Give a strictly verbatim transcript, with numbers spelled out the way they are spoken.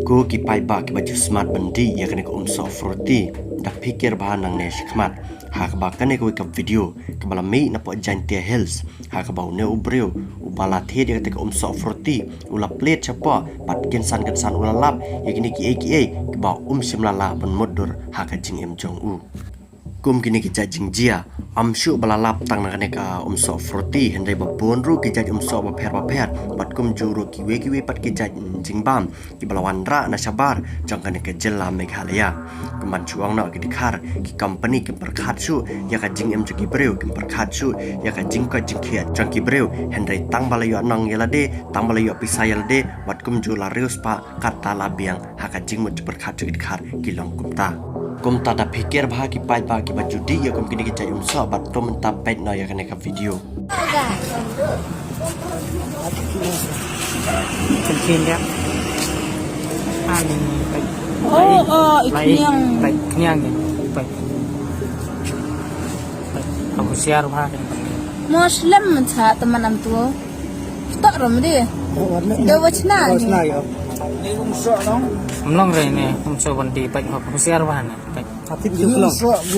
Ko ki paidbah kiba ju smat ban dih ïa kane ka um soh fruity, da pyrkhat bha nangne shakhmat ha kaba kane kawei ka video kaba la mih na poh Jaintia Hills, ha kaba une u briew uba la thied ïa kata ka um soh fruity u la plie shapoh bad kynsan kynsan u la lap ïa kine kiei kiei kiba um shym la lah ban mutdur ha ka jingim jong u. Kum kine ki jait jingjia, ym shuh ba la lap tang na kane ka um soh fruity, hynrei ba bun ruh ki jait um soh bapher bapher bad kumjuh ruh kiwei kiwei pat ki jait jingbam kiba la wanrah na shabar jong kane ka jylla Meghalaya. Kumban shu ong noh ki dkhar, ki company kim pyrkhat shuh ïa ka jingim jong ki briew, kim pyrkhat shuh ïa ka jingkoit jingkhiah jong ki briew, hynrei tang ba la ïoh nong ïa lade, tang ba la ïoh pisa ïa lade bad kumjuh la riewspah, katta la biang ha ka jingmut jingpyrkhat jong ki dkhar ki long kumta. Kumta da pyrkhat bha ki paidbah kiba ju dih ïa kum kine ki jait um soh bad to mynta peit noh ïa kane ka video. Chim chim dia. Ani, peit. Oh, oh, i khniang. Peit khniang ni. Peit. Peit. Ka husiar bha kan. Mo slem cha teman am tu. Stok rom di. Do wachna. Wachna yo. Mlong re ne, um soh ban dih, peit, ka husiar bha ne. Peit. Atit ju mlong.